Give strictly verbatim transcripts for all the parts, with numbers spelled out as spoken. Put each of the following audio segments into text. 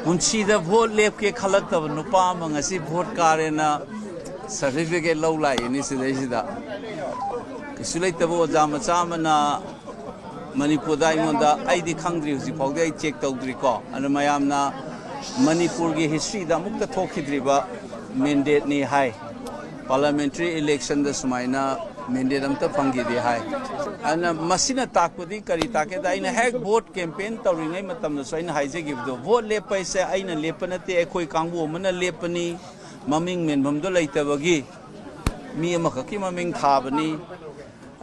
ꯄꯨꯟꯁꯤꯗ ꯚꯣꯠ ꯂꯦꯞꯀꯦ ꯈꯜꯂꯛꯇꯕ ꯅꯨꯄꯥ ꯑꯃ ꯉꯁꯤ ꯚꯣꯠ ꯀꯥꯔꯦꯅ ꯁꯥꯔꯇꯤꯐꯤꯀꯦꯠ ꯂꯧ ꯂꯥꯛꯏꯅꯤ ꯁꯤꯗꯩꯁꯤꯗ꯫ ꯀꯩꯁꯨ ꯂꯩꯇꯕ ꯑꯣꯖꯥ ꯃꯆꯥ ꯑꯃꯅ ꯃꯅꯤꯄꯨꯔꯗ ꯑꯩꯉꯣꯟꯗ, ꯑꯩꯗꯤ ꯈꯪꯗ꯭ꯔꯤ, ꯍꯧꯖꯤꯛ ꯐꯥꯎꯗꯤ ꯑꯩ ꯆꯦꯛ ꯇꯧꯗ꯭ꯔꯤꯀꯣ, ꯑꯗꯨ ꯃꯌꯥꯝꯅ ꯃꯅꯤꯄꯨꯔꯒꯤ ꯍꯤꯁꯇ꯭ꯔꯤꯗ ꯑꯃꯨꯛꯇ ꯊꯣꯛꯈꯤꯗ꯭ꯔꯤꯕ ꯃꯦꯟꯗꯦꯠꯅꯤ ꯍꯥꯏ꯫ ꯄꯥꯔꯂꯥꯃꯦꯟꯇꯔꯤ ꯏꯂꯦꯛꯁꯟꯗ ꯁꯨꯃꯥꯏꯅ ꯃꯦꯟꯗꯦꯠ ꯑꯝꯇ ꯐꯪꯈꯤꯗꯦ ꯍꯥꯏ꯫ ꯑꯗꯨꯅ ꯃꯁꯤꯅ ꯇꯥꯛꯄꯗꯤ ꯀꯔꯤ ꯇꯥꯛꯀꯦꯗ, ꯑꯩꯅ ꯍꯦꯛ ꯚꯣꯠ ꯀꯦꯝꯄꯦꯟ ꯇꯧꯔꯤꯉꯩ ꯃꯇꯝꯗꯁꯨ ꯑꯩꯅ ꯍꯥꯏꯖꯈꯤꯕꯗꯣ, ꯚꯣꯠ ꯂꯦꯞꯄ ꯍꯥꯏꯁꯦ ꯑꯩꯅ ꯂꯦꯞꯄ ꯅꯠꯇꯦ, ꯑꯩꯈꯣꯏ ꯀꯥꯡꯕꯨ ꯑꯃꯅ ꯂꯦꯞꯄꯅꯤ꯫ ꯃꯃꯤꯡ ꯃꯦꯟꯐꯝꯗꯣ ꯂꯩꯇꯕꯒꯤ ꯃꯤ ꯑꯃꯈꯛꯀꯤ ꯃꯃꯤꯡ ꯊꯥꯕꯅꯤ꯫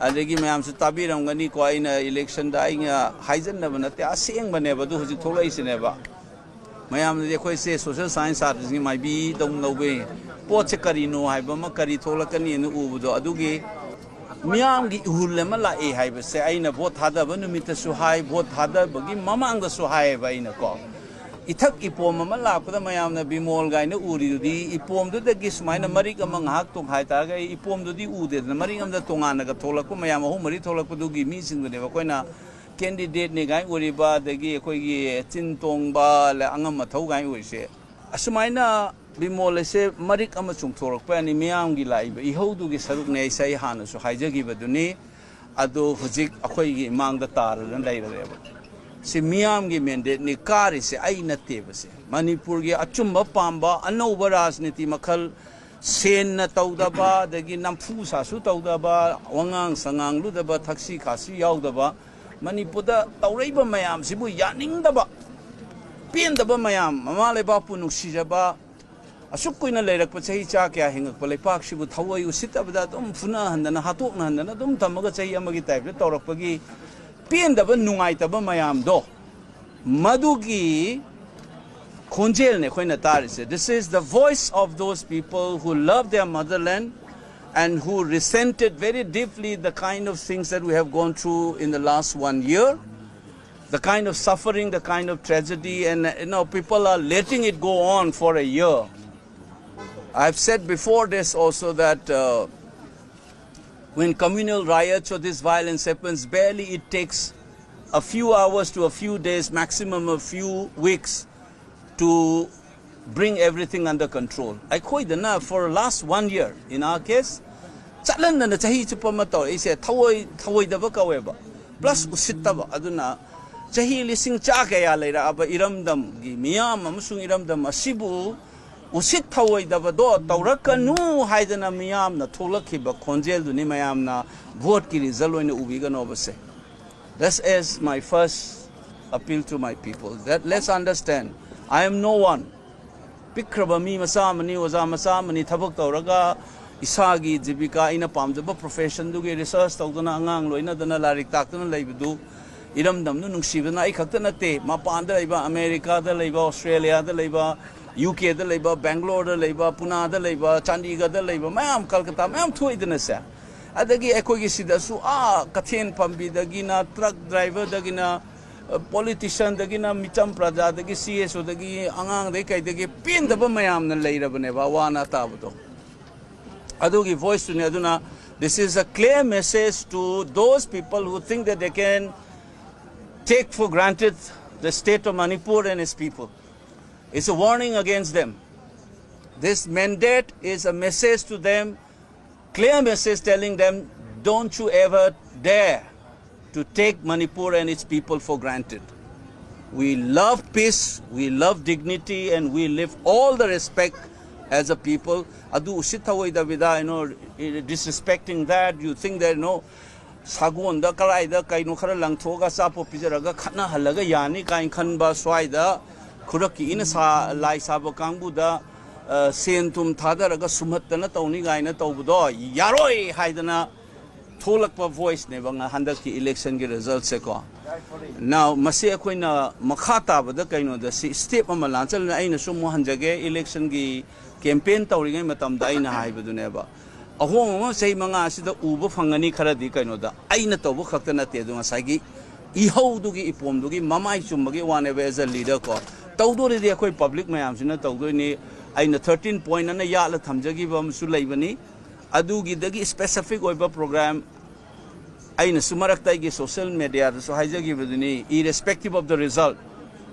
ꯑꯗꯒꯤ ꯃꯌꯥꯝꯁꯨ ꯇꯥꯕꯤꯔꯝꯒꯅꯤꯀꯣ, ꯑꯩꯅ ꯏꯂꯦꯛꯁꯟꯗ ꯑꯩꯅ ꯍꯥꯏꯖꯟꯅꯕ ꯅꯠꯇꯦ, ꯑꯁꯦꯡꯕꯅꯦꯕ꯫ ꯑꯗꯨ ꯍꯧꯖꯤꯛ ꯊꯣꯛꯂꯛꯏꯁꯤꯅꯦꯕ꯫ ꯃꯌꯥꯝꯅꯗꯤ ꯑꯩꯈꯣꯏꯁꯦ ꯁꯣꯁꯦꯜ ꯁꯥꯏꯟꯁ ꯁꯥꯇ꯭ꯔꯁꯤꯡꯒꯤ ꯃꯥꯏꯕꯤꯗꯧꯅ ꯂꯧꯕ, ꯄꯣꯠꯁꯦ ꯀꯔꯤꯅꯣ ꯍꯥꯏꯕ ꯑꯃ, ꯀꯔꯤ ꯊꯣꯛꯂꯛꯀꯅꯤꯅ ꯎꯕꯗꯣ, ꯑꯗꯨꯒꯤ ꯃꯤꯌꯥꯝꯒꯤ ꯏꯍꯨꯜ ꯑꯃ ꯂꯥꯛꯑꯦ ꯍꯥꯏꯕꯁꯦ ꯑꯩꯅ ꯚꯣꯠ ꯊꯥꯗꯕ ꯅꯨꯃꯤꯠꯇꯁꯨ ꯍꯥꯏ, ꯚꯣꯠ ꯊꯥꯗꯕꯒꯤ ꯃꯃꯥꯡꯗꯁꯨ ꯍꯥꯏꯌꯦꯕ ꯑꯩꯅꯀꯣ꯫ ꯏꯊꯛ ꯏꯄꯣꯝ ꯑꯃ ꯂꯥꯛꯄꯗ ꯃꯌꯥꯝꯅ ꯕꯤꯃꯣꯜ ꯀꯥꯏꯅ ꯎꯔꯤꯗꯨꯗꯤ, ꯏꯄꯣꯝꯗꯨꯗꯒꯤ ꯁꯨꯃꯥꯏꯅ ꯃꯔꯤꯛ ꯑꯃ ꯉꯥꯏꯍꯥꯛ ꯇꯣꯡꯈꯥꯏ ꯇꯥꯔꯒ, ꯏꯄꯣꯝꯗꯨꯗꯤ ꯎꯗꯦꯗꯅ, ꯃꯔꯤꯛ ꯑꯃꯗ ꯇꯣꯉꯥꯟꯅꯒ ꯊꯣꯛꯂꯛꯄ ꯃꯌꯥꯝ ꯑꯍꯨꯝ ꯃꯔꯤ ꯊꯣꯛꯂꯛꯄꯗꯨꯒꯤ ꯃꯤꯁꯤꯡꯗꯨꯅꯦꯕ ꯑꯩꯈꯣꯏꯅ ꯀꯦꯟꯗꯤꯗꯦꯠꯅꯤ ꯀꯥꯏꯅ ꯎꯔꯤꯕ, ꯑꯗꯒꯤ ꯑꯩꯈꯣꯏꯒꯤ ꯆꯤꯟ ꯇꯣꯡꯕ, ꯑꯉꯝ ꯑꯊꯧ ꯀꯥꯏꯅ ꯎꯔꯤꯁꯦ꯫ ꯑꯁꯨꯃꯥꯏꯅ ꯕꯤꯃꯣꯜ ꯑꯁꯦ ꯃꯔꯤꯛ ꯑꯃ ꯆꯣꯡꯊꯣꯔꯛꯄ ꯌꯥꯅꯤ, ꯃꯤꯌꯥꯝꯒꯤ ꯂꯥꯛꯏꯕ ꯏꯍꯧꯗꯨꯒꯤ ꯁꯔꯨꯛꯅꯦ ꯍꯥꯏꯁꯦ ꯑꯩ ꯍꯥꯟꯅꯁꯨ ꯍꯥꯏꯖꯈꯤꯕꯗꯨꯅꯤ꯫ ꯑꯗꯨ ꯍꯧꯖꯤꯛ ꯑꯩꯈꯣꯏꯒꯤ ꯏꯃꯥꯡꯗ ꯇꯥꯔꯗꯅ ꯂꯩꯔꯦꯕ꯫ ꯁꯤ ꯃꯤꯌꯥꯝꯒꯤ ꯃꯦꯟꯗꯦꯠꯅꯤ, ꯀꯥꯔꯤꯁꯦ ꯑꯩ ꯅꯠꯇꯦꯕ꯫ ꯁꯦ ꯃꯅꯤꯄꯨꯔꯒꯤ ꯑꯆꯨꯝꯕ ꯄꯥꯝꯕ, ꯑꯅꯧꯕ ꯔꯥꯖꯅꯤꯇꯤ ꯃꯈꯜ, ꯁꯦꯟꯅ ꯇꯧꯗꯕ, ꯑꯗꯒꯤ ꯅꯝꯐꯨ ꯁꯥꯁꯨ ꯇꯧꯗꯕ, ꯋꯥꯉꯥꯡ ꯁꯉꯥꯡꯂꯨꯗꯕ, ꯊꯛꯁꯤ ꯈꯥꯁꯤ ꯌꯥꯎꯗꯕ, ꯃꯅꯤꯄꯨꯔꯗ ꯇꯧꯔꯛꯏꯕ ꯃꯌꯥꯝꯁꯤꯕꯨ ꯌꯥꯅꯤꯡꯗꯕ, ꯄꯦꯟꯗꯕ ꯃꯌꯥꯝ, ꯃꯃꯥ ꯂꯩꯕꯥꯛꯄꯨ ꯅꯨꯡꯁꯤꯖꯕ, ꯑꯁꯨꯛ ꯀꯨꯏꯅ ꯂꯩꯔꯛꯄ, ꯆꯍꯤ ꯆꯥ ꯀꯌꯥ ꯍꯤꯡꯉꯛꯄ ꯂꯩꯄꯥꯛꯁꯤꯕꯨ ꯊꯑꯣꯏ ꯎꯁꯤꯠꯇꯕꯗ ꯑꯗꯨꯝ ꯐꯨꯅꯍꯟꯗꯅ, ꯍꯥꯠꯇꯣꯛꯅꯍꯟꯗꯅ ꯑꯗꯨꯝ ꯊꯝꯃꯒ ꯆꯍꯤ ꯑꯃꯒꯤ ꯇꯥꯏꯞꯇ ꯇꯧꯔꯛꯄꯒꯤ ꯄꯦꯟꯗꯕ, ꯅꯨꯡꯉꯥꯏꯇꯕ ꯃꯌꯥꯝꯗꯣ, ꯃꯗꯨꯒꯤ ꯈꯣꯟꯖꯦꯜꯅꯦ ꯑꯩꯈꯣꯏꯅ ꯇꯥꯔꯤꯁꯦ꯫ This is the voice of those people who love their motherland and who resented very deeply the kind of things that we have gone through in the last one year, the kind of suffering, the kind of tragedy, and, uh, you know, people are letting it go on for a year. I've said before this also that, uh, when communal riots or this violence happens, barely it takes A few hours to a few days, maximum a few weeks, to bring everything under control. ꯑꯩꯈꯣꯏꯗꯅ for last one year in our case, ꯆꯠꯍꯟꯗꯅ ꯆꯍꯤ ꯆꯨꯞꯄ ꯑꯃ ꯇꯧꯔꯛꯏꯁꯦ ꯊꯑꯣꯏ ꯊꯑꯣꯏꯗꯕ ꯀꯧꯋꯦꯕ, plus ꯎꯁꯤꯠꯇꯕ꯫ ꯑꯗꯨꯅ ꯆꯍꯤ ꯂꯤꯁꯤꯡ ꯆꯥ ꯀꯌꯥ ꯂꯩꯔꯛꯑꯕ ꯏꯔꯝꯗꯝꯒꯤ ꯃꯤꯌꯥꯝ ꯑꯃꯁꯨꯡ ꯏꯔꯝꯗꯝ ꯑꯁꯤꯕꯨ ꯎꯁꯤꯠ ꯊꯑꯣꯏꯗꯕꯗꯣ ꯇꯧꯔꯛꯀꯅꯨ ꯍꯥꯏꯗꯅ ꯃꯤꯌꯥꯝꯅ ꯊꯣꯛꯂꯛꯈꯤꯕ ꯈꯣꯟꯖꯦꯜꯗꯨꯅꯤ ꯃꯌꯥꯝꯅ ꯚꯣꯠꯀꯤ ꯔꯤꯖꯜ ꯑꯣꯏꯅ ꯎꯕꯤꯒꯅꯣꯕꯁꯦ꯫ This is my first appeal to my people, that let's understand, I am no one. ꯄꯤꯛꯈ꯭ꯔꯕ ꯃꯤ ꯃꯆꯥ ꯑꯃꯅꯤ, ꯑꯣꯖꯥ ꯃꯆꯥ ꯑꯃꯅꯤ, ꯊꯕꯛ ꯇꯧꯔꯒ ꯏꯁꯥꯒꯤ ꯖꯤꯕꯤꯀꯥ, ꯑꯩꯅ ꯄꯥꯝꯖꯕ professionꯗꯨꯒꯤ research ꯇꯧꯗꯅ, ꯑꯉꯥꯡ ꯂꯣꯏꯅꯗꯅ, ꯂꯥꯏꯔꯤꯛ ꯇꯥꯛꯇꯅ ꯂꯩꯕꯗꯨ ꯏꯔꯝꯗꯝꯗꯨ ꯅꯨꯡꯁꯤꯕꯅ ꯑꯩ ꯈꯛꯇ ꯅꯠꯇꯦ, ꯃꯄꯥꯟꯗ ꯂꯩꯕ, ꯑꯃꯦꯔꯤꯀꯥꯗ ꯂꯩꯕ, ꯑꯣꯁꯇ꯭ꯔꯦꯂꯤꯌꯥꯗ ꯂꯩꯕ, ꯌꯨ ꯀꯦꯗ ꯂꯩꯕ, ꯕꯦꯡꯒ꯭ꯂꯣꯔꯗ ꯂꯩꯕ, ꯄꯨꯅꯥꯗ ꯂꯩꯕ, ꯆꯥꯟꯗꯤꯒꯗ ꯂꯩꯕ, ꯃꯌꯥꯝ, ꯀꯜꯀꯇꯥ ꯃꯌꯥꯝ ꯊꯣꯛꯏꯗꯅꯁꯦ꯫ ꯑꯗꯒꯤ ꯑꯩꯈꯣꯏꯒꯤ ꯁꯤꯗꯁꯨ ꯑꯥ ꯀꯩꯊꯦꯜ ꯐꯝꯕꯤꯗꯒꯤꯅ, ꯇ꯭ꯔꯛ ꯗ꯭ꯔꯥꯏꯚꯔꯗꯒꯤꯅ, ꯄꯣꯂꯤꯇꯤꯁꯤꯌꯟꯗꯒꯤꯅ, ꯃꯤꯆꯝ ꯄ꯭ꯔꯖꯥꯗꯒꯤ, ꯁꯤ ꯑꯦꯁ ꯑꯣꯗꯒꯤ, ꯑꯉꯥꯡꯗꯒꯤ ꯀꯩꯗꯒꯤ ꯄꯦꯟꯗꯕ ꯃꯌꯥꯝꯅ ꯂꯩꯔꯕꯅꯦꯕ, ꯑꯋꯥ ꯑꯅꯥ ꯇꯥꯕꯗꯣ꯫ ꯑꯗꯨꯒꯤ voiceꯇꯨꯅꯤ꯫ ꯑꯗꯨꯅ, this is a clear message to those people who think that they can take for granted the state of Manipur and its people. It's a warning against them. This mandate is a message to them, clear message telling them, don't you ever dare to take Manipur and its people for granted. We love peace, we love dignity, and we live all the respect as a people. ꯑꯗꯨ ꯎꯁꯤꯠ ꯊꯑꯣꯏꯗꯕꯤꯗ, you know, disrespecting that, you think that, you know, ꯁꯒꯣꯜꯗ ꯀꯔꯥꯏꯗ ꯀꯩꯅꯣ ꯈꯔ ꯂꯪꯊꯣꯛꯑꯒ ꯑꯆꯥꯄꯣꯠ ꯄꯤꯖꯔꯒ ꯈꯠꯅꯍꯜꯂꯒ ꯌꯥꯅꯤ ꯀꯥꯏꯅ ꯈꯟꯕ, ꯁ꯭ꯋꯥꯏꯗ ꯈꯨꯔꯛꯀꯤ ꯏꯅ ꯁꯥ-, ꯂꯥꯏ ꯁꯥꯕ ꯀꯥꯡꯕꯨꯗ, ꯑ, ꯁꯦꯟ ꯊꯨꯝ ꯊꯥꯗꯔꯒ ꯁꯨꯝꯍꯠꯇꯅ ꯇꯧꯅꯤ ꯀꯥꯏꯅ ꯇꯧꯕꯗꯣ ꯌꯥꯔꯣꯏ ꯍꯥꯏꯗꯅ ꯊꯣꯛꯂꯛꯄ voiceꯅꯦꯕ ꯉ-, ꯍꯟꯗꯛꯀꯤ electionꯒꯤ resultꯁꯦꯀꯣ꯫ Now, ꯃꯁꯤ ꯑꯩꯈꯣꯏꯅ ꯃꯈꯥ ꯇꯥꯕꯗ ꯀꯩꯅꯣꯗ ꯁꯤ step ꯑꯃ ꯂꯥꯟꯆꯠꯂꯅ ꯑꯩꯅꯁꯨ ꯑꯃꯨꯛ ꯍꯟꯖꯒꯦ, electionꯒꯤ campaign ꯇꯧꯔꯤꯉꯩ ꯃꯇꯝꯗ ꯑꯩꯅ ꯍꯥꯏꯕꯗꯨꯅꯦꯕ꯫ ꯑꯍꯣꯡꯕ ꯑꯃ ꯆꯍꯤ ꯃꯉꯥ ꯑꯁꯤꯗ ꯎꯕ ꯐꯪꯒꯅꯤ ꯈꯔꯗꯤ ꯀꯩꯅꯣꯗ꯫ ꯑꯩꯅ ꯇꯧꯕ ꯈꯛꯇ ꯅꯠꯇꯦ, ꯑꯗꯣ ꯉꯁꯥꯏꯒꯤ ꯏꯍꯧꯗꯨꯒꯤ ꯏꯄꯣꯝꯗꯨꯒꯤ ꯃꯃꯥꯏ ꯆꯨꯝꯕꯒꯤ ꯋꯥꯅꯦꯕ as a leader ꯀꯣ꯫ ꯇꯧꯗꯣꯔꯤꯗꯤ ꯑꯩꯈꯣꯏ public ꯃꯌꯥꯝꯁꯤꯅ ꯇꯧꯗꯣꯏꯅꯤ꯫ ꯑꯩꯅ thirteen point ꯑꯅ ꯌꯥꯠꯂ ꯊꯝꯖꯈꯤꯕ ꯑꯃꯁꯨ ꯂꯩꯕꯅꯤ꯫ ꯑꯗꯨꯒꯤꯗꯒꯤ specific ꯑꯣꯏꯕ program ꯑꯩꯅꯁꯨ ꯃꯔꯛꯇ ꯑꯩꯒꯤ social media ꯗꯁꯨ ꯍꯥꯏꯖꯈꯤꯕꯗꯨꯅꯤ, irrespective of the result,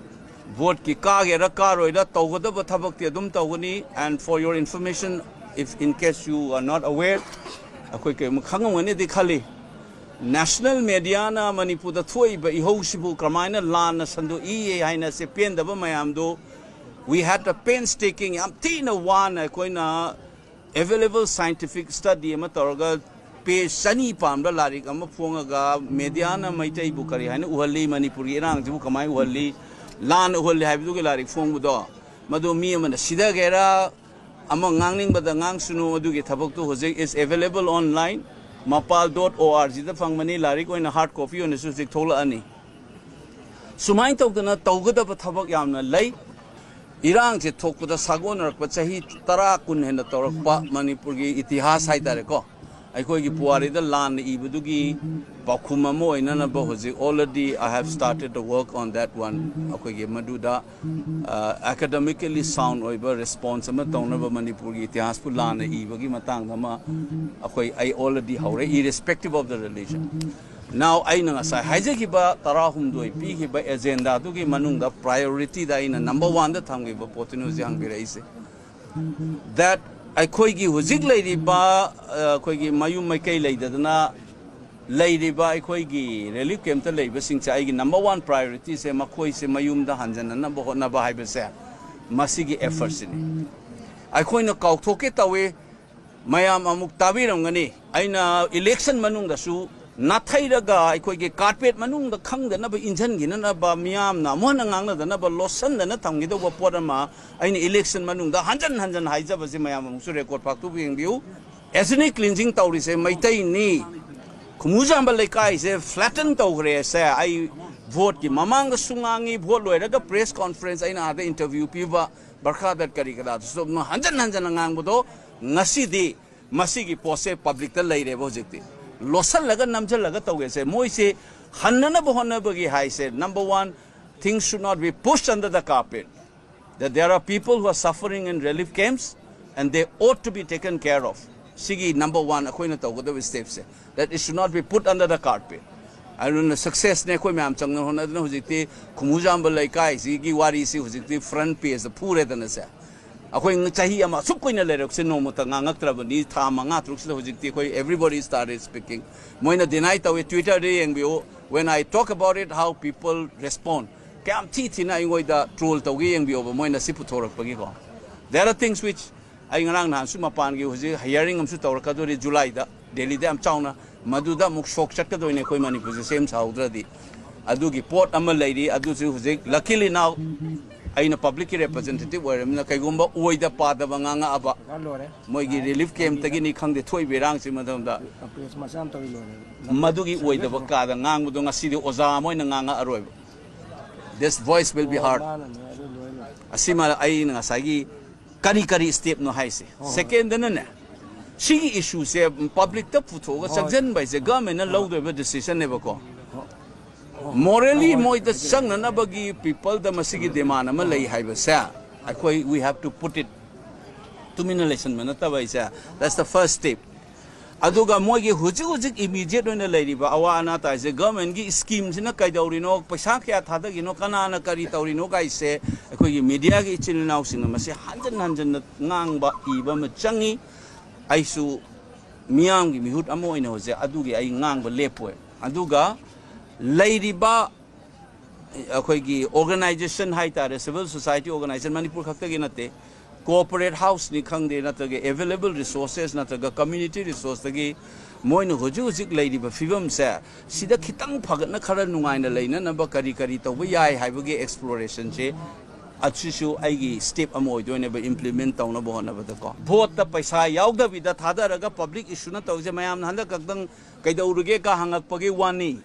vote ꯀꯤ ꯀꯥꯒꯦꯔꯥ ꯀꯥꯔꯣꯏꯔꯥ, ꯇꯧꯒꯗꯕ ꯊꯕꯛꯇꯤ ꯑꯗꯨꯝ ꯇꯧꯒꯅꯤ. And for your information, if in case you are not aware, ꯑꯩꯈꯣꯏ ꯀꯩꯒꯨꯝꯕ ꯈꯪꯉꯝꯒꯅꯤꯗꯤ ꯈꯜꯂꯤ, national media ꯅ ꯃꯅꯤꯄꯨꯔꯗ ꯊꯣꯛꯏꯕ ꯏꯍꯧꯁꯤꯕꯨ ꯀꯃꯥꯏꯅ ꯂꯥꯟꯅ ꯁꯟꯗꯣꯛꯏ ꯍꯥꯏꯅ ꯁꯦ ꯄꯦꯟꯗꯕ ꯃꯌꯥꯝꯗꯣ, we had a painstaking, ꯌꯥꯝ ꯊꯤꯅ ꯋꯥꯅ ꯑꯩꯈꯣꯏꯅ available scientific study ꯑꯃ ꯇꯧꯔꯒ, page ꯆꯅꯤ ꯄꯥꯟꯕ ꯂꯥꯏꯔꯤꯛ ꯑꯃ ꯐꯣꯡꯉꯒ, media ꯅ ꯃꯩꯇꯩꯕꯨ ꯀꯔꯤ ꯍꯥꯏꯅ ꯎꯍꯜꯂꯤ, ꯃꯅꯤꯄꯨꯔꯒꯤ ꯏꯔꯥꯡꯁꯤꯕꯨ ꯀꯃꯥꯏꯅ ꯎꯍꯜꯂꯤ, ꯂꯥꯟꯅ ꯎꯍꯜꯂꯤ ꯍꯥꯏꯕꯗꯨꯒꯤ ꯂꯥꯏꯔꯤꯛ ꯐꯣꯡꯕꯗꯣ, ꯃꯗꯨ ꯃꯤ ꯑꯃꯅ ꯁꯤꯊꯒꯦꯔꯥ, ꯑꯃ ꯉꯥꯡꯅꯤꯡꯕꯗ ꯉꯥꯡꯁꯅꯨ, ꯑꯗꯨꯒꯤ ꯊꯕꯛꯇꯨ ꯍꯧꯖꯤꯛ is available online, ꯃꯄꯥꯜ dot org ꯗ ꯐꯪꯕꯅꯤ, ꯂꯥꯏꯔꯤꯛ ꯑꯣꯏꯅ hard copy ꯑꯣꯏꯅꯁꯨ ꯍꯧꯖꯤꯛ ꯊꯣꯛꯂꯛꯑꯅꯤ꯫ ꯁꯨꯃꯥꯏꯅ ꯇꯧꯗꯅ ꯇꯧꯒꯗꯕ ꯊꯕꯛ ꯌꯥꯝꯅ ꯂꯩ꯫ ꯏꯔꯥꯡꯁꯦ ꯊꯣꯛꯄꯗ ꯁꯥꯒꯣꯟꯅꯔꯛꯄ ꯆꯍꯤ ꯇꯔꯥ ꯀꯨꯟ ꯍꯦꯟꯅ ꯇꯧꯔꯛꯄ ꯃꯅꯤꯄꯨꯔꯒꯤ ꯏꯇꯤꯍꯥꯁ ꯍꯥꯏꯇꯥꯔꯦꯀꯣ, ꯑꯩꯈꯣꯏꯒꯤ ꯄꯨꯋꯥꯔꯤꯗ ꯂꯥꯟꯅ ꯏꯕꯗꯨꯒꯤ ꯄꯥꯎꯈꯨꯝ ꯑꯃ ꯑꯣꯏꯅꯅꯕ ꯍꯧꯖꯤꯛ already I have started the work on that one꯫ ꯑꯩꯈꯣꯏꯒꯤ ꯃꯗꯨꯗ ꯑꯦꯀꯥꯗꯃꯤꯀꯦꯂꯤ ꯁꯥꯎꯟ ꯑꯣꯏꯕ ꯔꯦꯁꯄꯣꯟꯁ ꯑꯃ ꯇꯧꯅꯕ ꯃꯅꯤꯄꯨꯔꯒꯤ ꯏꯇꯤꯍꯥꯁꯄꯨ ꯂꯥꯟꯅ ꯏꯕꯒꯤ ꯃꯇꯥꯡꯗ ꯑꯃ ꯑꯩꯈꯣꯏ, ꯑꯩ already ꯍꯧꯔꯦ, irrespective of the religion꯫ Now, ꯑꯩꯅ ꯉꯁꯥꯏ ꯍꯥꯏꯖꯈꯤꯕ ꯇꯔꯥꯍꯨꯝꯗꯣꯏ ꯄꯤꯈꯤꯕ ꯑꯦꯖꯦꯟꯗꯥꯗꯨꯒꯤ ꯃꯅꯨꯡꯗ priority ꯗ ꯑꯩꯅ number one ꯗ ꯊꯝꯈꯤꯕ ꯄꯣꯠꯇꯨꯅꯤ ꯍꯧꯖꯤꯛ ꯍꯪꯕꯤꯔꯛꯏꯁꯦ꯫ That ꯑꯩꯈꯣꯏꯒꯤ ꯍꯧꯖꯤꯛ ꯂꯩꯔꯤꯕ, ꯑ, ꯑꯩꯈꯣꯏꯒꯤ ꯃꯌꯨꯝ ꯃꯩꯀꯩ ꯂꯩꯇꯗꯅ ꯂꯩꯔꯤꯕ ꯑꯩꯈꯣꯏꯒꯤ relief camp ꯇ ꯂꯩꯕꯁꯤꯡꯁꯦ ꯑꯩꯒꯤ number one priority ꯁꯦ ꯃꯈꯣꯏꯁꯦ ꯃꯌꯨꯝꯗ ꯍꯟꯖꯟꯅꯅꯕ ꯍꯣꯠꯅꯕ ꯍꯥꯏꯕꯁꯦ ꯃꯁꯤꯒꯤ effort ꯁꯤꯅꯤ꯫ ꯑꯩꯈꯣꯏꯅ ꯀꯥꯎꯊꯣꯛꯀꯦ ꯇꯧꯏ, ꯃꯌꯥꯝ ꯑꯃꯨꯛ ꯇꯥꯕꯤꯔꯝꯒꯅꯤ, ꯑꯩꯅ election ꯃꯅꯨꯡꯗꯁꯨ ꯅꯥꯊꯩꯔꯒ ꯑꯩꯈꯣꯏꯒꯤ carpet ꯃꯅꯨꯡꯗ ꯈꯪꯗꯅꯕ ꯏꯟꯁꯤꯟꯈꯤꯅꯅꯕ, ꯃꯤꯌꯥꯝꯅ ꯑꯃꯨꯛ ꯍꯟꯅ ꯉꯥꯡꯅꯗꯅꯕ ꯂꯣꯠꯁꯤꯟꯗꯅ ꯊꯝꯈꯤꯗꯧꯕ ꯄꯣꯠ ꯑꯃ ꯑꯩꯅ election ꯃꯅꯨꯡꯗ ꯍꯟꯖꯟ ꯍꯟꯖꯟ ꯍꯥꯏꯖꯕꯁꯤ ꯃꯌꯥꯝ ꯑꯃꯨꯛꯁꯨ record ꯐꯥꯛꯇꯣꯛꯄ ꯌꯦꯡꯕꯤꯌꯨ꯫ Ethnic cleansing ꯇꯧꯔꯤꯁꯦ ꯃꯩꯇꯩꯅꯤ꯫ ꯈꯨꯃꯨꯖꯥꯝꯕ ꯂꯩꯀꯥꯏꯁꯦ flatten ꯇꯧꯈ꯭ꯔꯦꯁꯦ ꯑꯩ vote ꯀꯤ ꯃꯃꯥꯡꯗꯁꯨ ꯉꯥꯡꯉꯤ, vote ꯂꯣꯏꯔꯒ press conference ꯑꯩꯅ ꯑꯥꯗ interview ꯄꯤꯕ, ꯕꯔꯈꯥꯗꯠ ꯀꯔꯤ ꯀꯔꯥꯗꯨꯁꯨ ꯑꯗꯨꯝ ꯍꯟꯖꯟ ꯍꯟꯖꯟꯅ ꯉꯥꯡꯕꯗꯣ ꯉꯁꯤꯗꯤ ꯃꯁꯤꯒꯤ ꯄꯣꯠꯁꯦ public ꯇ ꯂꯩꯔꯦꯕ ꯍꯧꯖꯤꯛꯇꯤ꯫ ꯂꯣꯠꯁꯤꯜꯂꯒ ꯅꯝꯁꯤꯜꯂꯒ ꯇꯧꯒꯦꯁꯦ꯫ ꯃꯣꯏꯁꯦ ꯍꯟꯅꯅꯕ ꯍꯣꯠꯅꯕꯒꯤ ꯍꯥꯏꯁꯦ, number one, things should not be pushed under the carpet. That there are people who are suffering in relief camps and they ought to be taken care of. ꯁꯤꯒꯤ number one ꯑꯩꯈꯣꯏꯅ ꯇꯧꯒꯗꯕ stepꯁꯦ, that it should not be put under the carpet. ꯑꯗꯨꯅ successꯅꯦ ꯑꯩꯈꯣꯏ ꯃꯌꯥꯝ ꯆꯪꯅ ꯍꯣꯠꯅꯗꯨꯅ ꯍꯧꯖꯤꯛꯇꯤ ꯈꯨꯃꯨꯖꯥꯝꯕ ꯂꯩꯀꯥꯏꯁꯤꯒꯤ ꯋꯥꯔꯤꯁꯤ ꯍꯧꯖꯤꯛꯇꯤ front pageꯇ ꯐꯨꯔꯦꯗꯅꯁꯦ꯫ ꯑꯩꯈꯣꯏ ꯆꯍꯤ ꯑꯃ ꯑꯁꯨꯛ ꯀꯨꯏꯅ ꯂꯩꯔꯛꯁꯦ ꯅꯣꯡꯃꯇ ꯉꯥꯡꯉꯛꯇ꯭ꯔꯕꯅꯤ꯫ ꯊꯥ ꯃꯉꯥ ꯇꯔꯨꯛꯁꯤꯗ ꯍꯧꯖꯤꯛꯇꯤ ꯑꯩꯈꯣꯏ everybody started speaking꯫ ꯃꯣꯏꯅ deny ꯇꯧꯏ꯫ Twitterꯗ ꯌꯦꯡꯕꯤꯌꯨ, when I talk about it, how people respond꯫ ꯀꯌꯥꯝ ꯊꯤ ꯊꯤꯅ ꯑꯩꯉꯣꯟꯗ troll ꯇꯧꯒꯦ ꯌꯦꯡꯕꯤꯌꯣꯕ, ꯃꯣꯏꯅ ꯁꯤ ꯄꯨꯊꯣꯔꯛꯄꯒꯤꯀꯣ꯫ There are things which ꯑꯩ ꯉꯔꯥꯡ ꯅꯍꯥꯟꯁꯨ ꯃꯄꯥꯟꯒꯤ ꯍꯧꯖꯤꯛ hearing ꯑꯃꯁꯨ ꯇꯧꯔꯛꯀꯗꯣꯔꯤ Julyꯗ, ꯗꯦꯜꯂꯤꯗ ꯌꯥꯝ ꯆꯥꯎꯅ꯫ ꯃꯗꯨꯗ ꯑꯃꯨꯛ shock ꯆꯠꯀꯗꯣꯏꯅꯦ ꯑꯩꯈꯣꯏ ꯃꯅꯤꯄꯨꯔꯁꯦ ꯁꯦꯝ ꯁꯥꯍꯧꯗ꯭ꯔꯗꯤ꯫ ꯑꯗꯨꯒꯤ ꯄꯣꯠ ꯑꯃ ꯂꯩꯔꯤ꯫ ꯑꯗꯨꯁꯨ ꯍꯧꯖꯤꯛ luckily now ꯑꯩꯅ publicꯀꯤ representative ꯑꯣꯏꯔꯕꯅꯤꯅ ꯀꯩꯒꯨꯝꯕ ꯑꯣꯏꯗ ꯄꯥꯗꯕ ꯉꯥꯡꯉꯛꯑꯕ, ꯂꯣꯏꯔꯦ꯫ ꯃꯣꯏꯒꯤ relief campꯇꯒꯤꯅꯤ ꯈꯪꯗꯦ, ꯊꯣꯛꯏꯕ ꯏꯔꯥꯡꯁꯤ ꯃꯇꯝꯗ ꯀꯝꯄ꯭ꯂꯦꯟꯁ ꯃꯆꯥ ꯑꯃ ꯇꯧꯔꯤ ꯂꯣꯏꯔꯦ꯫ ꯃꯗꯨꯒꯤ ꯑꯣꯏꯗꯕ ꯀꯥꯗ ꯉꯥꯡꯕꯗꯣ ꯉꯁꯤꯗꯤ ꯑꯣꯖꯥ ꯑꯃ ꯑꯣꯏꯅ ꯉꯥꯡꯉꯛꯑꯔꯣꯏꯕ꯫ This voice will be heard꯫ ꯃꯥꯅꯅꯦ ꯑꯗꯨ ꯂꯣꯏꯅ꯫ ꯑꯁꯤꯃ ꯑꯩꯅ ꯉꯁꯥꯏꯒꯤ ꯀꯔꯤ ꯀꯔꯤ stepꯅꯣ ꯍꯥꯏꯁꯦ꯫ ꯍꯣꯏ, ꯍꯣꯏ꯫ Secondꯅꯅꯦ, ꯁꯤꯒꯤ issueꯁꯦ publicꯇ ꯄꯨꯊꯣꯛꯑꯒ ꯍꯣꯏ꯫ ꯆꯪꯁꯤꯟꯕ ꯍꯥꯏꯁꯦ governmentꯅ ꯍꯣꯏ꯫ ꯂꯧꯗꯣꯏꯕ decisionꯅꯦꯕꯀꯣ꯫ ꯍꯣꯏ꯫ Morally ꯍꯣꯏ, ꯍꯣꯏ꯫ ꯃꯣꯏꯗ ꯆꯪꯅꯅꯕꯒꯤ peopleꯗ ꯃꯁꯤꯒꯤ demand ꯑꯃ ꯂꯩ ꯍꯥꯏꯕꯁꯦ ꯑꯩꯈꯣꯏ, we have to put it, ꯇꯨꯃꯤꯟꯅ ꯂꯩꯁꯟꯕ ꯅꯠꯇꯕ ꯍꯥꯏꯁꯦ, that's the first step꯫ ꯑꯗꯨꯒ ꯃꯣꯏꯒꯤ ꯍꯧꯖꯤꯛ ꯍꯧꯖꯤꯛ immediate ꯑꯣꯏꯅ ꯂꯩꯔꯤꯕ ꯑꯋꯥ ꯑꯅꯥ ꯇꯥꯏꯁꯦ, governmentꯀꯤ schemeꯁꯤꯅ ꯀꯩꯗꯧꯔꯤꯅꯣ, ꯄꯩꯁꯥ ꯀꯌꯥ ꯊꯥꯗꯈꯤꯅꯣ, ꯀꯅꯥꯅ ꯀꯔꯤ ꯇꯧꯔꯤꯅꯣ ꯀꯥꯏꯁꯦ ꯑꯩꯈꯣꯏꯒꯤ mediaꯒꯤ ꯏꯆꯤꯜ ꯏꯅꯥꯎꯁꯤꯡꯅ ꯃꯁꯤ ꯍꯟꯖꯟ ꯍꯟꯖꯟꯅ ꯉꯥꯡꯕ, ꯏꯕ ꯑꯃ ꯆꯪꯉꯤ꯫ ꯑꯩꯁꯨ ꯃꯤꯌꯥꯝꯒꯤ ꯃꯤꯍꯨꯠ ꯑꯃ ꯑꯣꯏꯅ ꯍꯧꯖꯤꯛ ꯑꯗꯨꯒꯤ ꯑꯩ ꯉꯥꯡꯕ ꯂꯦꯞꯄꯣꯏ꯫ ꯑꯗꯨꯒ ꯂꯩꯔꯤꯕ ꯑꯩꯈꯣꯏꯒꯤ organization ꯍꯥꯏꯇꯥꯔꯦ, civil society organization, ꯃꯅꯤꯄꯨꯔ ꯈꯛꯇꯒꯤ ꯅꯠꯇꯦ, corporate houseꯅꯤ ꯈꯪꯗꯦ, ꯅꯠꯇ꯭ꯔꯒ available resources ꯅꯠꯇ꯭ꯔꯒ community resourceꯇꯒꯤ ꯃꯣꯏꯅ ꯍꯧꯖꯤꯛ ꯍꯧꯖꯤꯛ ꯂꯩꯔꯤꯕ ꯐꯤꯕꯝꯁꯦ ꯁꯤꯗ ꯈꯤꯇꯪ ꯐꯒꯠꯅ ꯈꯔ ꯅꯨꯡꯉꯥꯏꯅ ꯂꯩꯅꯅꯕ ꯀꯔꯤ ꯀꯔꯤ ꯇꯧꯕ ꯌꯥꯏ ꯍꯥꯏꯕꯒꯤ explorationꯁꯦ ꯑꯁꯤꯁꯨ ꯑꯩꯒꯤ step ꯑꯃ ꯑꯣꯏꯗꯣꯏꯅꯦꯕ implement ꯇꯧꯅꯕ ꯍꯣꯠꯅꯕꯗꯀꯣ꯫ Voteꯇ ꯄꯩꯁꯥ ꯌꯥꯎꯗꯕꯤꯗ ꯊꯥꯗꯔꯒ public issueꯅ ꯇꯧꯔꯤꯁꯦ ꯃꯌꯥꯝꯅ ꯍꯟꯗꯛ ꯈꯛꯇꯪ ꯀꯩꯗꯧꯔꯒꯦ ꯀ ꯍꯪꯉꯛꯄꯒꯤ ꯋꯥꯅꯤ꯫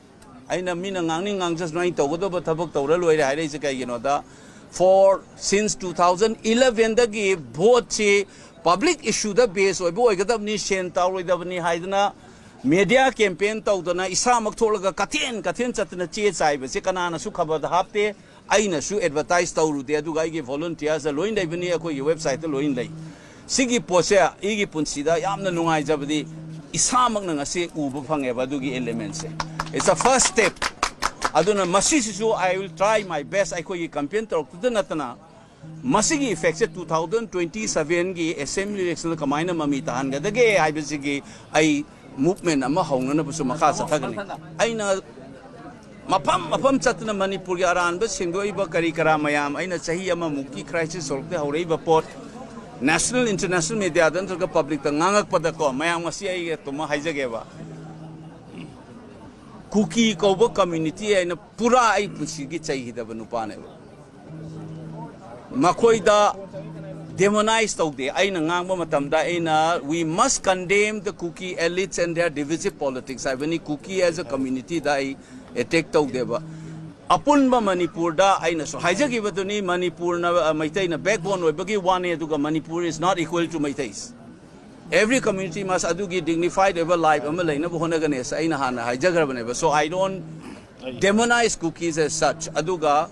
ꯑꯩꯅ ꯃꯤꯅ ꯉꯥꯡꯅꯤꯡ ꯉꯥꯡꯖꯁꯅꯨ, ꯑꯩ ꯇꯧꯒꯗꯕ ꯊꯕꯛ ꯇꯧꯔ ꯂꯣꯏꯔꯦ ꯍꯥꯏꯔꯛꯏꯁꯦ ꯀꯩꯒꯤꯅꯣꯗ, for since two thousand elevenꯗꯒꯤ voteꯁꯤ public issueꯗ base ꯑꯣꯏꯕ ꯑꯣꯏꯒꯗꯕꯅꯤ, ꯁꯦꯟ ꯇꯥꯎꯔꯣꯏꯗꯕꯅꯤ ꯍꯥꯏꯗꯅ media campaign ꯇꯧꯗꯅ ꯏꯁꯥꯃꯛ ꯊꯣꯛꯂꯒ ꯀꯊꯦꯟ ꯀꯊꯦꯟ ꯆꯠꯇꯅ ꯆꯦ ꯆꯥꯏꯕꯁꯦ ꯀꯅꯥꯅꯁꯨ ꯈꯕꯔꯗ ꯍꯥꯞꯇꯦ, ꯑꯩꯅꯁꯨ advertise ꯇꯧꯔꯨꯗꯦ, ꯑꯗꯨꯒ ꯑꯩꯒꯤ volunteersꯇ ꯂꯣꯏꯅ ꯂꯩꯕꯅꯤ, ꯑꯩꯈꯣꯏꯒꯤ websiteꯇ ꯂꯣꯏꯅ ꯂꯩ꯫ ꯁꯤꯒꯤ ꯄꯣꯠꯁꯦ ꯑꯩꯒꯤ ꯄꯨꯟꯁꯤꯗ ꯌꯥꯝꯅ ꯅꯨꯡꯉꯥꯏꯖꯕꯗꯤ ꯏꯁꯥꯃꯛꯅ ꯉꯁꯤ ꯎꯕ ꯐꯪꯉꯦꯕ ꯑꯗꯨꯒꯤ elementꯁꯦ꯫ It's a first step꯫ ꯑꯗꯨꯅ ꯃꯁꯤꯁꯤꯁꯨ I will try my best꯫ ꯑꯩꯈꯣꯏꯒꯤ campaign ꯇꯧꯔꯛꯇꯨꯗ ꯅꯠꯇꯅ ꯃꯁꯤꯒꯤ effectꯁꯦ two thousand twenty sevenꯒꯤ assembly electionꯗ ꯀꯃꯥꯏꯅ ꯃꯃꯤ ꯇꯥꯍꯟꯒꯗꯒꯦ ꯍꯥꯏꯕꯁꯤꯒꯤ ꯑꯩ movement ꯑꯃ ꯍꯧꯅꯅꯕꯁꯨ ꯃꯈꯥ ꯆꯠꯊꯒꯅꯤ꯫ ꯑꯩꯅ ꯃꯐꯝ ꯃꯐꯝ ꯆꯠꯇꯨꯅ ꯃꯅꯤꯄꯨꯔꯒꯤ ꯑꯔꯥꯟꯕ ꯁꯦꯡꯗꯣꯛꯏꯕ ꯀꯔꯤ ꯀꯔꯥ ꯃꯌꯥꯝ, ꯑꯩꯅ ꯆꯍꯤ ꯑꯃꯃꯨꯛꯀꯤ crisis ꯍꯧꯔꯛꯇ ꯍꯧꯔꯛꯏꯕ ꯄꯣꯠ, national international mediaꯗ ꯅꯠꯇ꯭ꯔꯒ publicꯇ ꯉꯥꯡꯉꯛꯄꯗꯀꯣ, ꯃꯌꯥꯝ ꯉꯁꯤ ꯑꯩ ꯑꯗꯨꯃ ꯍꯥꯏꯖꯒꯦꯕ, ꯀꯨꯀꯤ ꯀꯧꯕ community ꯍꯥꯏꯅ ꯄꯨꯔꯥ ꯑꯩ ꯄꯨꯟꯁꯤꯒꯤ ꯆꯩꯈꯤꯗꯕ ꯅꯨꯄꯥꯅꯦꯕ꯫ ꯃꯈꯣꯏꯗ demonize ꯇꯧꯗꯦ꯫ ꯑꯩꯅ ꯉꯥꯡꯕ ꯃꯇꯝꯗ ꯑꯩꯅ, "We must condemn the Kuki elites and their divisive politics" ꯍꯥꯏꯕꯅꯤ꯫ ꯀꯨꯀꯤ as a communityꯗ ꯑꯩ attack ꯇꯧꯗꯦꯕ꯫ ꯑꯄꯨꯟꯕ ꯃꯅꯤꯄꯨꯔꯗ ꯑꯩꯅꯁꯨ ꯍꯥꯏꯖꯈꯤꯕꯗꯨꯅꯤ, ꯃꯅꯤꯄꯨꯔꯅ, ꯑ, ꯃꯩꯇꯩꯅ backbone ꯑꯣꯏꯕꯒꯤ ꯋꯥꯅꯤ, ꯑꯗꯨꯒ Manipur is not equal to Meiteis꯫ Every community must ꯑꯗꯨꯒꯤ dignified ꯑꯣꯏꯕ life ꯑꯃ ꯂꯩꯅꯕ ꯍꯣꯠꯅꯒꯅꯤ ꯑꯁ ꯑꯩꯅ ꯍꯥꯟꯅ ꯍꯥꯏꯖꯈ꯭ꯔꯕꯅꯦꯕ꯫ So I don't demonize Kukis as such꯫ ꯑꯗꯨꯒ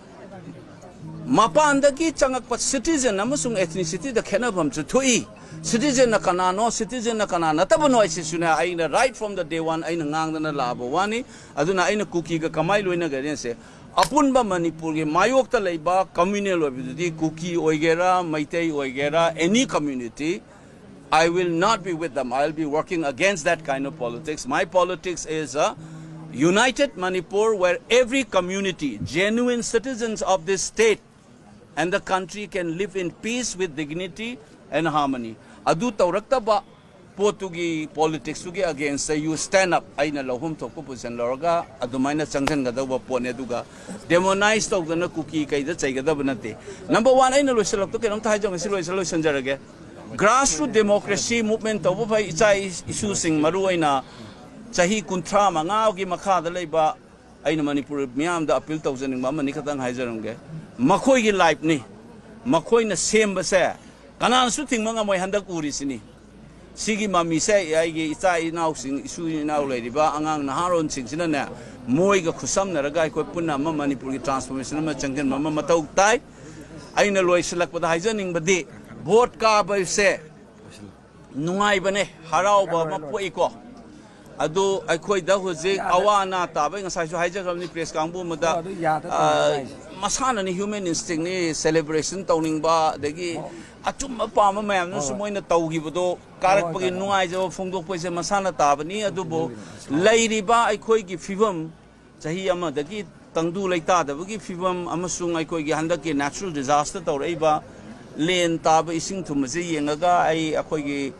ꯃꯄꯥꯟꯗꯒꯤ ꯆꯪꯉꯛꯄ citizen ꯑꯃꯁꯨꯡ ethnicityꯗ ꯈꯦꯠꯅꯕ ꯑꯃꯁꯨ ꯊꯣꯛꯏ꯫ Citizenꯅ ꯀꯅꯥꯅꯣ, citizenꯅ ꯀꯅꯥ ꯅꯠꯇꯕꯅꯣ ꯍꯥꯏꯁꯤꯁꯨꯅꯦ, ꯑꯩꯅ right from the day one ꯑꯩꯅ ꯉꯥꯡꯗꯅ ꯂꯥꯛꯑꯕ ꯋꯥꯅꯤ꯫ ꯑꯗꯨꯅ ꯑꯩꯅ ꯀꯨꯀꯤꯒ ꯀꯃꯥꯏ ꯂꯣꯏꯅꯒꯅꯤ ꯍꯥꯏꯁꯦ, ꯑꯄꯨꯟꯕ ꯃꯅꯤꯄꯨꯔꯒꯤ ꯃꯥꯌꯣꯛꯇ ꯂꯩꯕ communal ꯑꯣꯏꯕꯗꯨꯗꯤ, ꯀꯨꯀꯤ ꯑꯣꯏꯒꯦꯔꯥ, ꯃꯩꯇꯩ ꯑꯣꯏꯒꯦꯔꯥ, any community, I will not be with them. I'll be working against that kind of politics. My politics is a united Manipur where every community, genuine citizens of this state and the country, can live in peace with dignity and harmony. ꯑꯗꯨ ꯇꯧꯔꯛꯇꯕ ꯄꯣꯠꯇꯨꯒꯤ, politicsꯇꯨꯒꯤ againstꯇ you stand up꯫ ꯑꯩꯅ ꯂꯧꯐꯝ ꯊꯣꯛꯄ position ꯂꯧꯔꯒ ꯑꯗꯨꯃꯥꯏꯅ ꯆꯪꯁꯤꯟꯒꯗꯧꯕ ꯄꯣꯠꯅꯦ꯫ ꯑꯗꯨꯒ demonize ꯇꯧꯗꯅ ꯀꯨꯀꯤ ꯀꯩꯗ ꯆꯩꯒꯗꯕ ꯅꯠꯇꯦ꯫ Number one, ꯑꯩꯅ ꯂꯣꯏꯁꯤꯜꯂꯛꯇ ꯀꯩꯅꯣꯝꯇ ꯍꯥꯏꯖꯧ, ꯉꯁꯤ ꯂꯣꯏꯁꯤꯜ-, ꯂꯣꯏꯁꯤꯟꯖꯔꯒꯦ꯫ Grassroot democracy movement ꯇꯧꯕ ꯐꯩ꯫ ꯏꯆꯥ ꯏꯁꯨꯁꯤꯡ, ꯃꯔꯨ ꯑꯣꯏꯅ ꯆꯍꯤ ꯀꯨꯟꯊ꯭ꯔꯥ ꯃꯉꯥꯒꯤ ꯃꯈꯥꯗ ꯂꯩꯕ, ꯑꯩꯅ ꯃꯅꯤꯄꯨꯔ ꯃꯤꯌꯥꯝꯗ appeal ꯇꯧꯖꯅꯤꯡꯕ ꯑꯃꯅꯤ ꯈꯛꯇꯪ ꯍꯥꯏꯖꯔꯝꯒꯦ꯫ ꯃꯈꯣꯏꯒꯤ lifeꯅꯤ, ꯃꯈꯣꯏꯅ ꯁꯦꯝꯕꯁꯦ ꯀꯅꯥꯅꯁꯨ ꯊꯤꯡꯕ ꯉꯝꯃꯣꯏ꯫ ꯍꯟꯗꯛ ꯎꯔꯤꯁꯤꯅꯤ꯫ ꯁꯤꯒꯤ ꯃꯃꯤꯁꯦ ꯑꯩꯒꯤ ꯏꯆꯥ ꯏꯅꯥꯎꯁꯤꯡ, ꯏꯁꯨ ꯏꯅꯥꯎ ꯂꯩꯔꯤꯕ ꯑꯉꯥꯡ ꯅꯍꯥꯔꯣꯟꯁꯤꯡꯁꯤꯅꯅꯦ, ꯃꯣꯏꯒ ꯈꯨꯠꯁꯝꯅꯔꯒ ꯑꯩꯈꯣꯏ ꯄꯨꯟꯅ ꯑꯃ ꯃꯅꯤꯄꯨꯔꯒꯤ transformation ꯑꯃ ꯆꯪꯁꯤꯟꯕ ꯑꯃ ꯃꯊꯧ ꯇꯥꯏ꯫ ꯑꯩꯅ ꯂꯣꯏꯁꯤꯜꯂꯛꯄꯗ ꯍꯥꯏꯖꯅꯤꯡꯕꯗꯤ, ꯚꯣꯠ ꯀꯥꯕꯁꯦ ꯅꯨꯡꯉꯥꯏꯕꯅꯦ, ꯍꯔꯥꯎꯕ ꯑꯃ ꯄꯣꯛꯏꯀꯣ꯫ ꯑꯗꯨ ꯑꯩꯈꯣꯏꯗ ꯍꯧꯖꯤꯛ ꯑꯋꯥ ꯑꯅꯥ ꯇꯥꯕꯩ, ꯉꯁꯥꯏꯁꯨ ꯍꯥꯏꯖꯈ꯭ꯔꯕꯅꯤ ꯄ꯭ꯔꯦꯁ ꯀꯥꯡꯕꯨ ꯑꯃꯗ, ꯑꯗꯨ ꯌꯥꯗ ꯑ, ꯇꯥꯔꯦ ꯍꯥꯏꯁꯦ꯫ ꯃꯁꯥꯟꯅꯅꯤ, human instinctꯅꯤ, celebration ꯇꯧꯅꯤꯡꯕ, ꯑꯗꯒꯤ ꯑꯆꯨꯝꯕ ꯄꯥꯝꯕ ꯃꯌꯥꯝꯅꯁꯨ ꯍꯣꯏ꯫ ꯃꯣꯏꯅ ꯇꯧꯈꯤꯕꯗꯣ ꯀꯥꯔꯛꯄꯒꯤ ꯍꯣꯏ, ꯍꯣꯏ꯫ ꯅꯨꯡꯉꯥꯏꯖꯕ ꯐꯣꯡꯗꯣꯛꯄꯁꯦ ꯃꯁꯥꯅ ꯇꯥꯕꯅꯤ꯫ ꯑꯗꯨꯕꯨ ꯂꯩꯔꯤꯕ ꯑꯩꯈꯣꯏꯒꯤ ꯐꯤꯕꯝ, ꯆꯍꯤ ꯑꯃꯗꯒꯤ ꯇꯪꯗꯨ ꯂꯩꯇꯥꯗꯕꯒꯤ ꯐꯤꯕꯝ ꯑꯃꯁꯨꯡ ꯑꯩꯈꯣꯏꯒꯤ ꯍꯟꯗꯛꯀꯤ natural disaster ꯇꯧꯔꯛꯏꯕ ꯂꯦꯟ ꯇꯥꯕ ꯏꯁꯤꯡ ꯊꯨꯝꯕꯁꯦ ꯌꯦꯡꯉꯒ ꯑꯩ ꯑꯩꯈꯣꯏꯒꯤ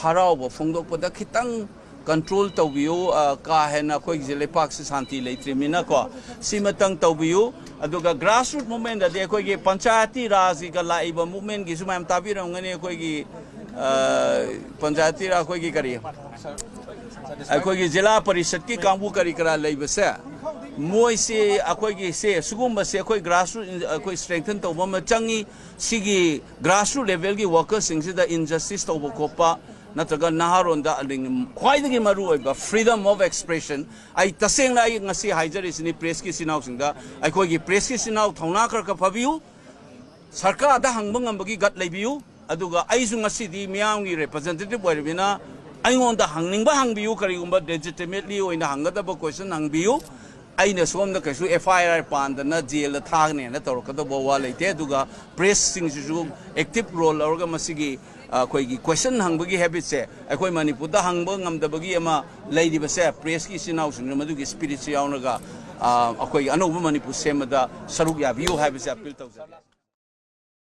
ꯍꯔꯥꯎꯕ ꯐꯣꯡꯗꯣꯛꯄꯗ ꯈꯤꯇꯪ control ꯇꯧꯕꯤꯌꯨ꯫ ꯑ, ꯀꯥ ꯍꯦꯟꯅ ꯑꯩꯈꯣꯏꯒꯤꯁꯦ ꯂꯩꯄꯥꯛꯁꯦ ꯁꯥꯟꯇꯤ ꯂꯩꯇ꯭ꯔꯤꯕꯅꯤꯅꯀꯣ, ꯁꯤꯃꯇꯪ ꯇꯧꯕꯤꯌꯨ꯫ ꯑꯗꯨꯒ grassroot movementꯗꯗꯤ ꯑꯩꯈꯣꯏꯒꯤ ꯄꯟꯆꯥꯌꯇꯤ ꯔꯥꯖꯒꯤꯒ ꯂꯥꯛꯏꯕ movementꯒꯤꯁꯨ ꯃꯌꯥꯝ ꯇꯥꯕꯤꯔꯝꯒꯅꯤ꯫ ꯑꯩꯈꯣꯏꯒꯤ, ꯑ, ꯄꯟꯆꯥꯌꯇꯤ ꯔꯥꯖ, ꯑꯩꯈꯣꯏꯒꯤ ꯀꯔꯤ, ꯑꯩꯈꯣꯏꯒꯤ ꯖꯤꯂꯥ ꯄꯔꯤꯁꯠꯀꯤ ꯀꯥꯡꯕꯨ ꯀꯔꯤ ꯀꯔꯥ ꯂꯩꯕꯁꯦ, ꯃꯣꯏꯁꯤ ꯑꯩꯈꯣꯏꯒꯤ ꯁꯦ, ꯁꯤꯒꯨꯝꯕꯁꯦ ꯑꯩꯈꯣꯏ grassroot ꯑꯩꯈꯣꯏ strengthen ꯇꯧꯕ ꯑꯃ ꯆꯪꯉꯤ꯫ ꯁꯤꯒꯤ grassroot levelꯒꯤ workerꯁꯤꯡꯁꯤꯗ injustice ꯇꯧꯕ ꯈꯣꯠꯄ, ꯅꯠꯇ꯭ꯔꯒ ꯅꯍꯥꯔꯣꯟꯗ ꯑꯗꯒꯤ ꯈ꯭ꯋꯥꯏꯗꯒꯤ ꯃꯔꯨ ꯑꯣꯏꯕ freedom of expression꯫ ꯑꯩ ꯇꯁꯦꯡꯅ ꯑꯩ ꯉꯁꯤ ꯍꯥꯏꯖꯔꯤꯁꯤꯅꯤ pressꯀꯤ ꯏꯆꯤꯟ ꯏꯅꯥꯎꯁꯤꯡꯗ, ꯑꯩꯈꯣꯏꯒꯤ pressꯀꯤ ꯏꯆꯤꯟ ꯏꯅꯥꯎ ꯊꯧꯅꯥ ꯈꯔ ꯈꯔ ꯐꯕꯤꯌꯨ, ꯁꯔꯀꯥꯔꯗ ꯍꯪꯕ ꯉꯝꯕꯒꯤ gut ꯂꯩꯕꯤꯌꯨ꯫ ꯑꯗꯨꯒ ꯑꯩꯁꯨ ꯉꯁꯤꯗꯤ ꯃꯤꯌꯥꯝꯒꯤ representative ꯑꯣꯏꯔꯕꯅꯤꯅ ꯑꯩꯉꯣꯟꯗ ꯍꯪꯅꯤꯡꯕ ꯍꯪꯕꯤꯌꯨ, ꯀꯔꯤꯒꯨꯝꯕ legitimately ꯑꯣꯏꯅ ꯍꯪꯒꯗꯕ question ꯍꯪꯕꯤꯌꯨ꯫ ꯑꯩꯅ ꯁꯣꯝꯗ ꯀꯩꯁꯨ FIR ꯄꯥꯟꯗꯅ ꯖꯦꯜꯗ ꯊꯥꯒꯅꯦꯅ ꯇꯧꯔꯛꯀꯗꯧꯕ ꯋꯥ ꯂꯩꯇꯦ꯫ ꯑꯗꯨꯒ pressꯁꯤꯡꯁꯤꯁꯨ active role ꯂꯧꯔꯒ ꯃꯁꯤꯒꯤ, ꯑ, ꯑꯩꯈꯣꯏꯒꯤ question ꯍꯪꯕꯒꯤ habitꯁꯦ ꯑꯩꯈꯣꯏ ꯃꯅꯤꯄꯨꯔꯗ ꯍꯪꯕ ꯉꯝꯗꯕꯒꯤ ꯑꯃ ꯂꯩꯔꯤꯕꯁꯦ, pressꯀꯤ ꯏꯆꯤꯟ ꯏꯅꯥꯎꯁꯤꯡꯅ ꯃꯗꯨꯒꯤ spiritꯁꯤ ꯌꯥꯎꯔꯒ, ꯑ, ꯑꯩꯈꯣꯏꯒꯤ ꯑꯅꯧꯕ ꯃꯅꯤꯄꯨꯔ ꯁꯦꯝꯕꯗ ꯁꯔꯨꯛ ꯌꯥꯕꯤꯌꯨ ꯍꯥꯏꯕꯁꯦ appeal ꯇꯧꯖꯒꯦ꯫